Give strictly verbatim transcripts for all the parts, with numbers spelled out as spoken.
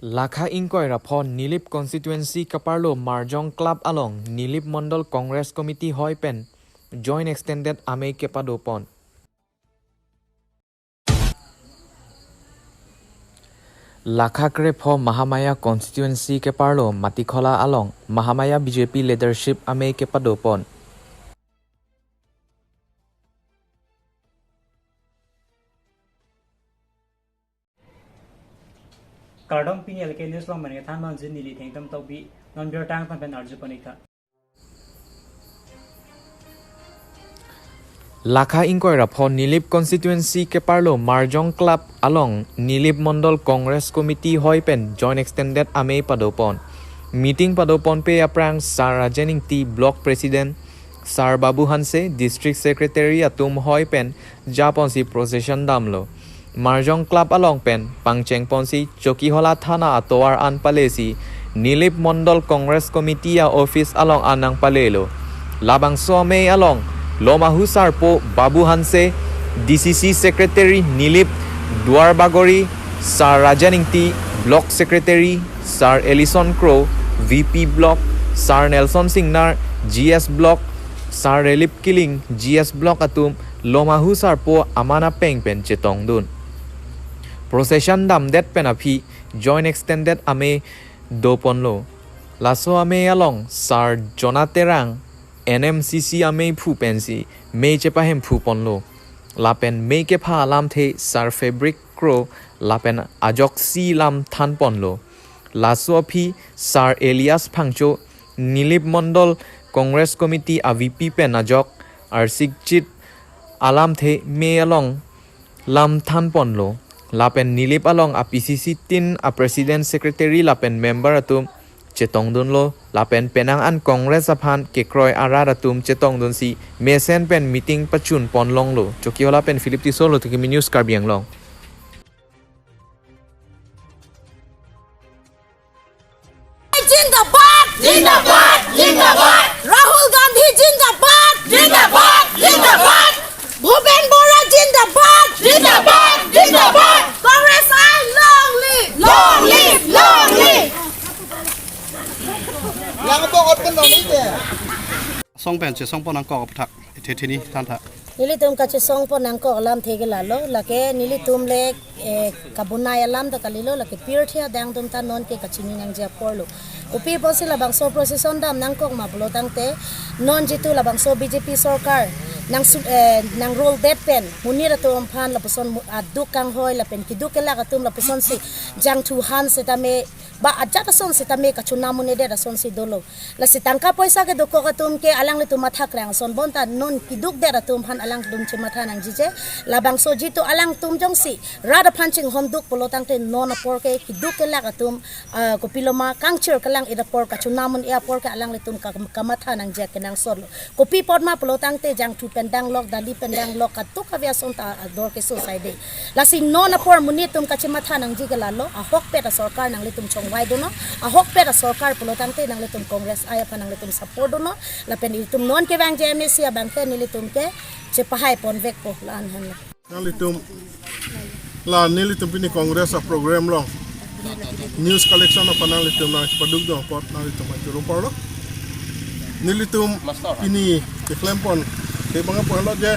Lakha ingkoi ra pho Nilip constituency keparlo Marjong Club along Nilip Mondol Congress Committee hoi pen Joint Extended Amei kepadopon. Lakha kre pho Mahamaya constituency keparlo Matikhola along Mahamaya B J P leadership amei kepadopon. Kardom, pini L K News along mane than non jin neli Thengtom Tokbi, non birta angtan pen arju pon-ik tha. Lakha ingkoi ra pho Nilip constituency keparlo Marjong Club along Nilip Mondol Congress Committee hoi pen Joint Extended Amei padopon. Meeting padoponpe aphrang Sar Rajen Ingti, Block President, Sar Babu Hanse, District Secretary atum hoi pen japonsi procession damlo. Marjong Club along pen pangchengponsi Chokihola Thana atovar an palesi Nilip Mondol Congress Committee a-office along an nangpalelo. Labangso amei along Lomahusarpo Babu Hanse, D C C Secretary Nilip, Duarbagori, Sar Rajen Ingti, Block Secretary, Sar Ellison Kro, V P Block, Sar Nelson Singnar, G S Block, Sar Relip Killing, G S Block atum Lomahusarpo aman apeng pen chetongdun. Procession damdet pen aphi Joint Extended Amei doponlo. Laso amei along Sar Jona Terang, N M C C ameiphu pensi mei chepahemphuponlo. Lapen mei kepha alamthe Sar Fabric Kro lapen ajoksi lam thanponlo. Laso aphi Sar Elias Phangcho, Nilip Mondol Congress Committee a-V P pen ajok arsik chit alamthe mei along lam thanponlo. Lapen Nilip along a-P C C tin a-President, Secretary lapen member atum chetongdunlo. Lapen penang an Congress aphan kekroi arat atum chetongdunsi mesen pen meeting pachunpon longlo. Chokihola pen Philip Tisso, Lotokimi News, Karbi Anglong. Jindabad! Jindabad! Jindabad! Rahul Gandhi jindabad! Jindabad! Jindabad! Bhupen Bora jindabad! Jindabad! Jindabad! Congress I long live! Long live! Long live! Lang po kot pen long live. Song pen chesongpon nangkok aphuthak ithe thini thantha. Nelitum kachesongpon nangkok alamthe ke lalo, lake nelitum le, eh, kabonai alam ta kalilo, lake pirthe adang atum ta nonke kachini nangji aporlo. Kopi apotsi labangso procession dam nangkok ma pulotangte, non jitu labangso B J P sorkar nang su-, eh, nang rule det pen monit atum aphan lapuson mu-, aduk kanghoi lapen keduk kelak atum lapusonsi jangthu han setame ba ajat ason setame kachonam un-edet asonsi dolo. Lasi tangka poisa kedokok atum ke alanglitum matha krang ason, bonta non keduk det atum aphan alanglitum chematha nangji je. Labangso jitu alangtum jongsi rat aphan chinghon duk pulotangte non apor ke keduk kelak atum, ah, kopiloma kangchir kelang-et apor, kachonam un-e apor ke alanglitum ka-, kamatha nangji akenangsotlo. Kopi apot ma pulotangte jangthu pen danglok, dali pen danglok, kadokave ason ta ador keso saide. Lasi non apor monit atum kachematha nangji ke lalo, ahokpet asorkar nanglitum chongvai dunnon, ahokpet asorkar pulotangte nanglitum Congress I aphan nanglitum support dunnon, lapen itum non kevangji M A C abang ke nelitum ke chepahai ponvekpo, la-an henlo. Nanglitum, la nelitum pini Congress a-program along news collection aphan nanglitum nangchepadukdun apot nanglitum achoro parlo. Nelitum pini keklempon ke bang aphanlo je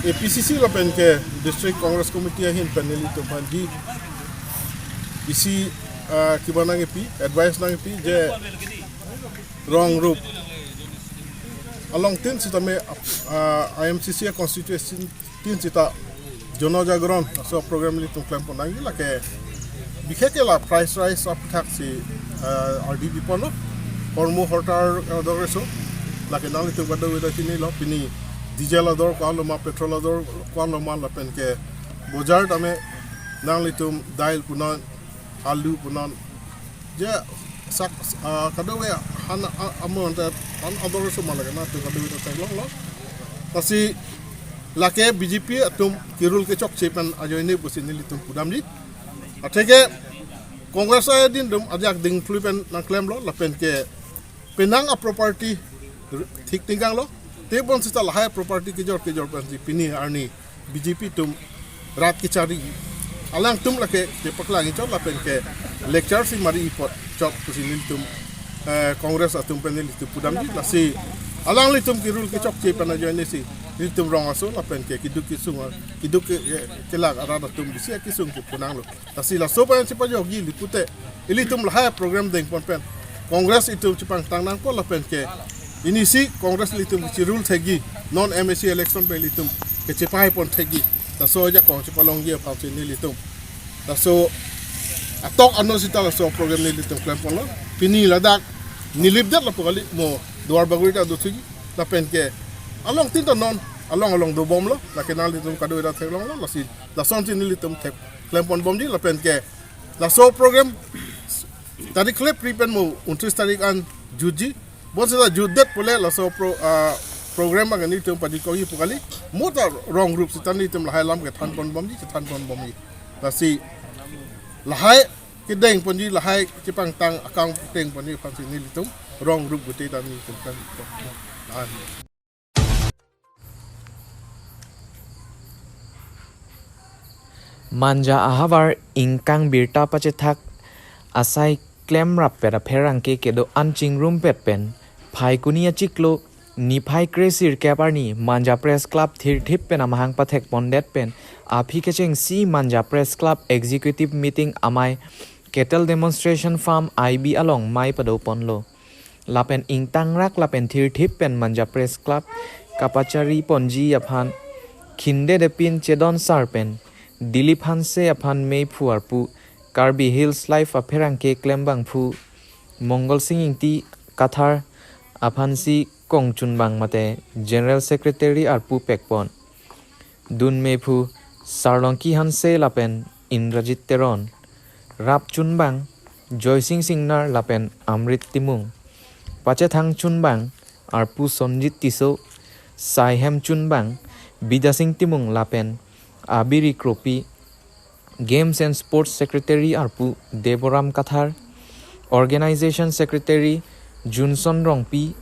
A P C C lapen ke District Congress Committee ahin pen nelitum aphanji isi, ah, kiba nangkipi, advice nangkipi je rong rup along tin sitame, ah, I M C C a-constituency tin sita Jon Jagran aso program nelitum klempon nangji, lake bikheke la price rise aphuthak si, ah, R D B ponlo, hormu hortar ador keso, lake nanglitum kadokave ta chinilo, pini diesel ador ko-an loma, petrol ador ko-an loma lapen ke bojar tame nanglitum dail punon, alu punon, je sak, ah, kadokave han, ah, amo ante han ador keso ma lake nangtum kadokave ta theklonglo. Lasi lake B J P atum ke-rule kechokche pen ajoine pusi nelitum pudamji. Atheke Congress I adin atum ajak dingklui pen nangklemlo lapen ke penang a-property r-, thik tingkanglo. Tebon sita lahai property kejor kejor pensi pini arni B J P atum rat kechari. Alangtum lake kepaklang inchot lapen ke lecture si mari ipot chot pusi nelitum, eh, Congress atum pen nelitum pudamji. Lasi alanglitum ke rule kechokche pen ajoine si nelitum rong aso lapen ke keduk kesung, keduk ke, ke, kelak arat atum bisi akesung ke punanglo. Lasi laso pen chepajokji ili pute ilitum lahai program dengpon pen Congress itum chepangtang nangpo lapen ke inisi Congress ilitum kechirul thekji, non M A C election pen ilitum kechepahaipon thekji. Laso ajakong chepalongji aphansi nelitum laso atok ano sita laso program nelitum klemponlo. Pini ladak nilipdet lapu kali mo Duar Bagori ta dothuji lapen ke along tin ta non along along dobomlo, lake nanglitum kadokave ta theklonglo. Lasi lasonsi nelitum thek klemponbomji lapen ke laso program tarik klepri pen mo untris tarik an jutji. Bonsita jutdet pule laso pro, ah, program abang nelitum pajirkokji pu kali. Mo ta wrong group sita nelitum lahai alam kethanponbomji, kethanponbomji. Lasi lahai kedengponji, lahai chepangtang akang dengponji aphansi nelitum wrong group gute ta nelitum kan. Manja ahavar ingkang birta pachethak asai klemrappet apherangke kedo-an chingrumpet pen Phaikuni achiklo niphai kre sirkep arni Manja Press Club thirthip pen amahang pathekpondet pen aphi kechengsi Manja Press Club Executive Meeting amei Cattle Demonstration Farm I B along mei padoponlo. Lapen ingtangrak lapen thirthip pen Manja Press Club kapachariponji aphan khindedepin chedonsar pen Dilip Hanse aphan meiphu arpu, Karbi Hills Live apherangke klembangphu Mongol Sing Ingti Kathar aphansi kongchunbang mate General Secretary arpu pekpon. Dun meiphu Sarlongki Hanse lapen Indrajit Teron. Rap chunbang Joysing Singnar lapen Amrit Timung. Pachethang chunbang arpu Sonjit Tisso, saihem chunbang Bidya Sing Timung lapen Abiri Kropi. Games and Sports Secretary arpu Deboram Kathar, Organization Secretary Junson Rongpi,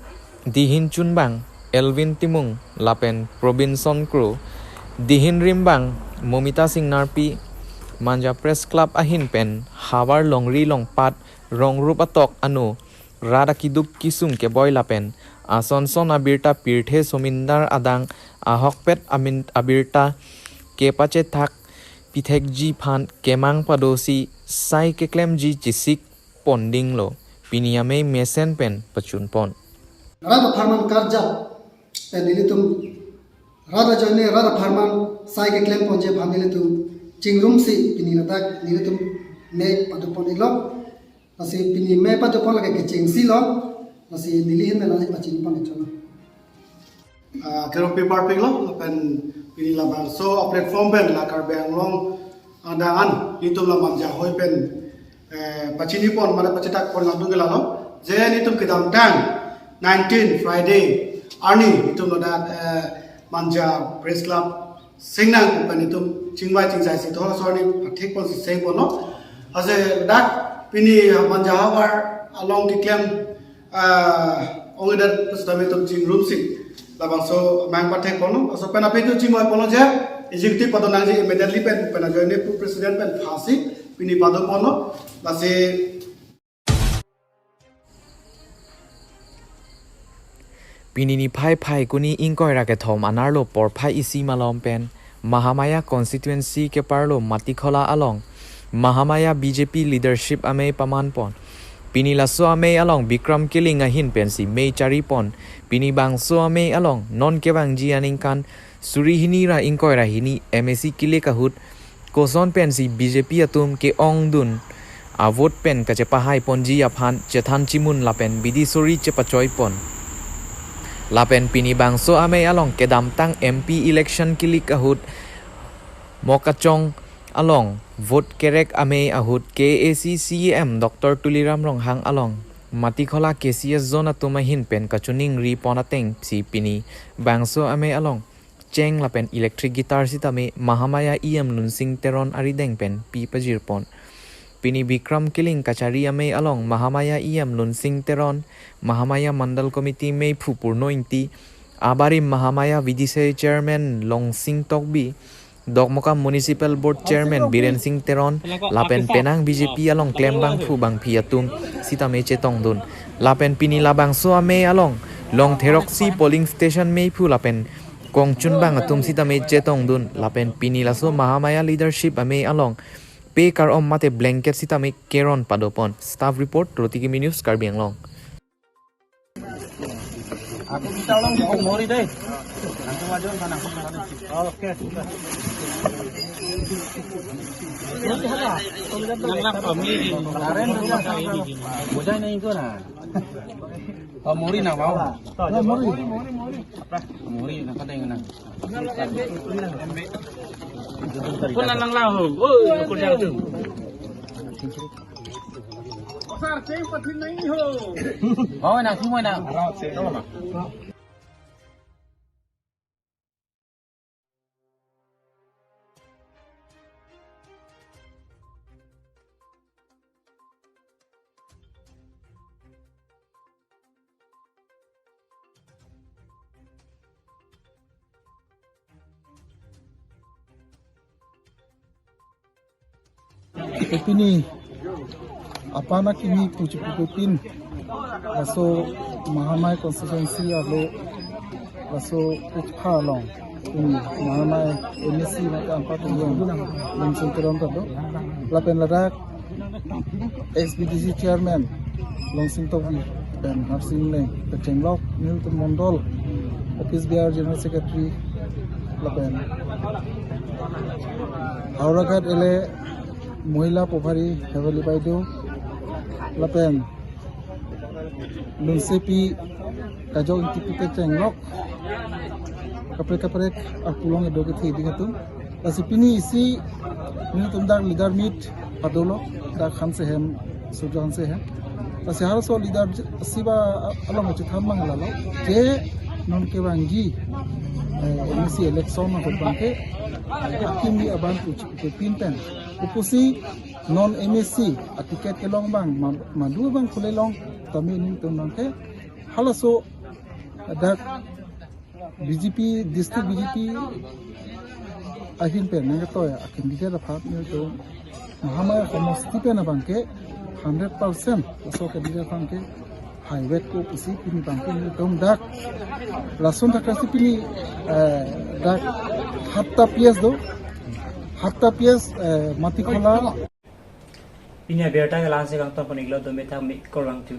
dihin chunbang Elvin Timung lapen Probinson Kro, dihin rimbang Momita Singnarpi. Manja Press Club ahin pen havar longri longpat rongrup atok ano rat akeduk kesung keboi lapen asonson abirta pirthe somindar adang ahokpet amin abirta kepachethak pithekji aphan kemang padosi sai keklemji chesik pondinglo, pini amei mesen pen pachunpon. Rat apharman karjap pen nelitum rat ajoine rat apharman sai keklemponji aphan nelitum chingrumsi pini ladak nelitum mei padopon-iklo. Lasi pini mei padopon lake kechengsi lo. Lasi neli ahin pen nangpachinpon-iklo. Ah, kerong paper pik lo, lapen pini labangso a-platform pen la Karbi Anglong adang an nelitum la Manja ahoi pen, eh, pachinipon mane pachethakpon nangdun ke lalo. Je nelitum kedamtang nineteen Friday arni nelitum ladak, eh, Manja Press Club singnang pen nelitum chingvai chingjaisi thor asor ni pathekponsi sengponlo. Ase dak pini Manja ahavar along keklem, ah, ongedetpo sitame nelitum chingrumsi labangso amahang pathekponlo. Laso pen aphi nelitum chingvaiponlo je executive padonangji immediately pen, pen ajoine pu president pen phasi pini padoponlo. Lasi Pini niphai Phaikuni ingkoi ra kethom anerlo porphai isi malom pen Mahamaya constituency keparlo Matikhola along Mahamaya B J P leadership amei pamanpon. Pini laso amei along Bikram Killing ahin pensi mei charipon. Pini bangso amei along non kevangji aningkan suri hini ra ingkoi ra hini M A C kilik ahut koson pensi B J P atum ke-ongdun a-vote pen kachepahaiponji aphan chethan chimun lapen bidi suri chepachoipon. Lapen pini bangso amei along kedamtang M P election kilik ahut Mokokchung along vote kerek amei ahut K A A C C E M Doctor Tuliram Ronghang along Matikhola K C S zone atum ahin pen kachiningripon atengsi pini bangso amei along cheng lapen electric guitar sitame Mahamaya E M Lunsing Teron arideng pen pi pajirpon. Pini Bikram Killing kachari amei along Mahamaya E M Lunsing Teron, Mahamaya Mandal Committee meiphu Purno Ingti, abarim Mahamaya V D C Chairman Longsing Tokbi, Dokmoka Municipal Board Chairman Biren Singh Teron lapen penang B J P along klembangphu bangphi atum sitame chetongdun. Lapen pini labangso amei along Longtheroksi polling station meiphu lapen kongchunbang atum sitame chetongdun. Lapen pini laso Mahamaya leadership amei along pe kar-om mate blanket sitame keron padopon. Staff report, Roti Kimi News, Karbi Anglong. Aku kita ulang di Mori deh. Langsung aja sana. Oke, sudah. Nang lang kami di. Karen, mudah na ingko na. Oh, Mori na mau. Oh, Mori. Mori na kadang na. Kau lang lang ho. Oh, aku dah tu. Pasar ceng patin na ho. Oh, na semua na. Pini aphan akimi puchipupin laso Mahamaya constituency arlo laso Kukha along, pini Mahamaya M A C mate anpa tumjong Lungsing Teron ta do. Lapen ladak S B D C chairman Longsing Tokbi pen Harsing Engleng kachenglok nelitum mondol office bearer general secretary lapen Howraghat L A Mohila Probhari Heavily Baideo lapen Lunsepi Kajok Ingtipi kachenglok kaprek kaprek apulong edo kethe di atum. Lasi pini isi nelitum dak leader meet padolo dak Hanse Hem, Surjo Hanse Hem. Lasi halaso leader si ba along chethan mang lalo je non kevangji eh, M A C election ahut abangke akimi abang puchipupin pen pusi non M A C aticket kelong abang ma- madu abang khule long tame nelitum abangke halaso dak B J P, district B J P ahin pen nangketoi a candidate aphan nelitum Mahamaya homosti pen abangke hundred percent laso candidate abangke haivekpo pusi pini abangke nelitum dak lason thakrasi pini eh, dak hatta P S do, hatta P S eh, Matikhola. Pini abirta ke langse kangton pon iklo do methang mi korang tu.